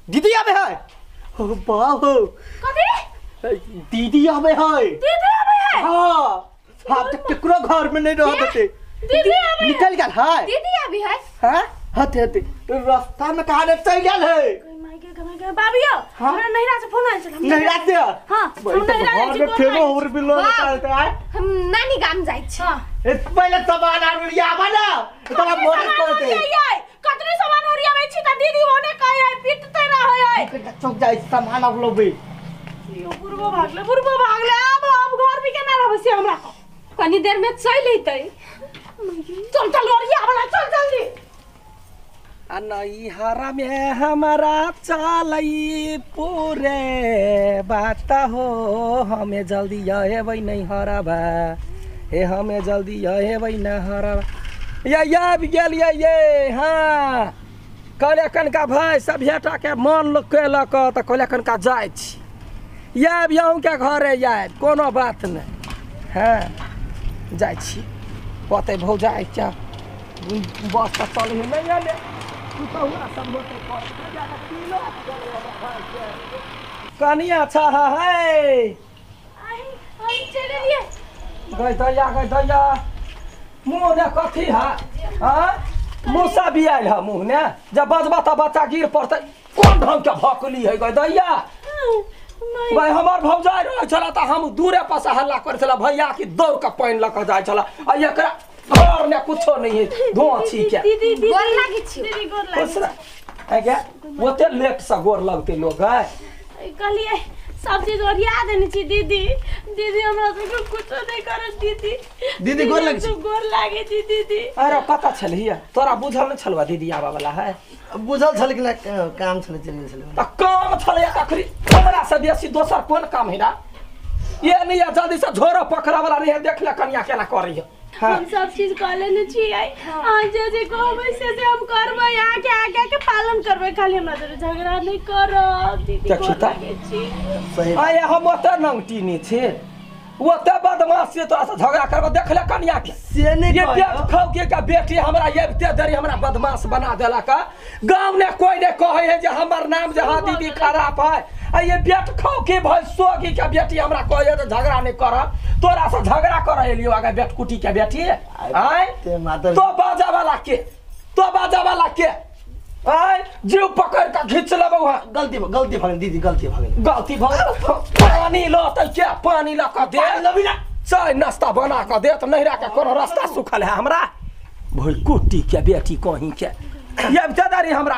दीदी आबे है ओ बाहो कथी दीदी आबे है दीदी आबे है हां हां त केकरो घर में नहीं रह देते दीदी आबे निकल गेल है दीदी आबे है हां हते हते रास्ता में कहां ने चल गेल है कोई माई के बाबियो हमरा नैहरा से फोन आयल छल नैहरा से हां हम नैहरा घर में फेरो और बिलो चलते आए हम नानी गाम जाय छी ए पहिले सामान आर ओरियाबा ना तोरा मदद करते कतनो सामान ओरियाबै छी त दीदी ओने कहै है पिटते रहै है चौक जाय सामान अब लोबे यो बुढ़बो भागले बुढ़बो भागले अब अब घर भी केना रहबै से हमरा कनी देर में चल अइतै चल चल ओरियाबला चल जल्दी आ नैहरा में हमारा चलई पूरे बात हो हमें जल्दी अएबै नैहरबा हे हमें जल्दी अएबै नैहरबा या आबि गेलियै ये हाँ कहलियै कनिका भाइ सभ्यताके मन केलक तऽ कहलियै कनिका जाइ छी आबि अहूँके घरे आयब कोनो बात नहि हँ जाइ छी कहतै भौजाइ क्या बस तऽ चलै नहि अयलै कनिया अच्छा है गई दैया गई दैया मुँह ने कथी है हाँ मूसा भी आयल है मुँह ने जब बजबा तऽ बच्चा गिर पड़तै कोन ढंग के भकली है गई दैया भाई हमार भौजाइ रहै छला तऽ हम दूरे पर से हल्ला करै छला भैया की दौड़ के पानि लऽ कऽ जाइ छला आ एकरा घर ने कुछो नहीं है धोआ छी के दीदी दीदी गोर लागे छी दीदी गोर लागे है क्या ओते लेट से गोर लगते लोग है कहलिए सब चीज ओरिया देने छी दीदी दीदी हमरा सबके कुछो नहीं करत दीदी दीदी गोर लागे छी गोर लागे छी दीदी अरे पता छलहिया तोरा बुझल नहीं छलवा दीदी आबा वाला है बुझल छल कि काम छल चलि गेल छल त काम छल तखरी हमरा से बेसी दोसर कोन काम है ना ये नहीं है जल्दी से झोरा पकड़ा वाला नहीं है देख ले कनिया केना करै है हम सब चीज कर लेने छियै अहाँ जे जे कहबै से से हम करबै अहाँके आज्ञा के पालन करबै खाली हमरा जोरे झगड़ा नहीं करब दीदी गोर लागे छी सही आया हम ओते नंगटी नहीं छी ओते बदमाश से तोरा से झगड़ा करब देख ले कनिया के से नहीं ये बेट खाओ के का बेटी हमरा एबते देरी हमरा बदमाश बना देलक गांव ने कोई ने कहै है जे हमर नाम जे हां दीदी खराब है आ ये बेट खाओ के भाई सोगी के बेटी हमरा कहै है जे झगड़ा नहीं करब तोरा से झगड़ा कर एलियो आगे बेट कुटी के बेटी आय ते मातर तो बाजा वाला के तो बाजा वाला के आय जीव पकड़ के खींच लेबौ हां गलती गलती भगल दीदी गलती भगल गलती भगल पानी ल त क्या पानी ल क दे लबी ना चाय नाश्ता बना के दे त नहिरा के कोनो रास्ता सुखल है हमरा भई कुटी के बेटी कहीं के ये दादारी हमरा।